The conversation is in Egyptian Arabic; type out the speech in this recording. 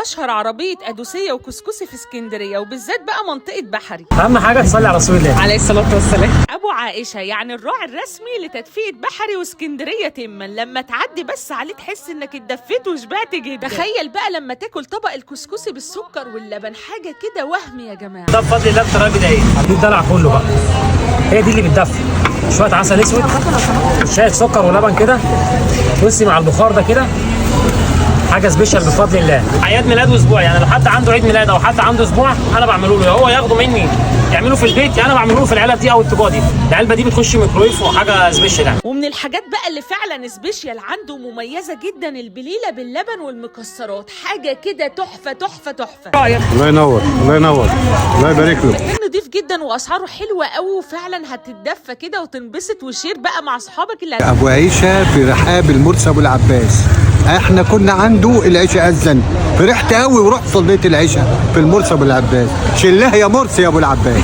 اشهر عربية ادوسيه وكسكسي في اسكندرية، وبالذات بقى منطقة بحري. اهم حاجة تصلي على رسول الله عليه الصلاة والسلام. ابو عائشة يعني الراعي الرسمي لتدفئه بحري واسكندريه تما، لما تعدي بس عليه تحس انك اتدفيت وشبعت جدا. تخيل بقى لما تاكل طبق الكسكسي بالسكر واللبن، حاجة كده وهم يا جماعة. ده بفضل الله بطريقة بدائية. دي الدلع كله بقى، هي دي اللي بتدفي. شوية عسل اسود، شوية سكر ولبن كده، بصي مع البخار ده كده، حاجة special بفضل الله. اعياد ميلاد واسبوع، يعني لو حد عنده عيد ميلاد او حد عنده اسبوع انا بعمله له، هو ياخده مني يعمله في البيت، انا بعمله له في العلب دي او الطباق دي. العلبة دي بتخش ميكرويف وحاجه special يعني. ومن الحاجات بقى اللي فعلا special عنده مميزة جدا البليله باللبن والمكسرات، حاجة كده تحفة تحفة تحفة. الله ينور، الله ينور، الله يبارك له. مكان نضيف جدا واسعاره حلوة قوي، وفعلا هتتدفى كده وتنبسط و share بقى مع اصحابك اللي ابو عيشه في رحاب المرسي ابو العباس، احنا كنا عنده العشاء اذن، فرحت قوي ورحت صليت العشاء في المرسي ابو العباس. شلها يا مرسي يا ابو العباس.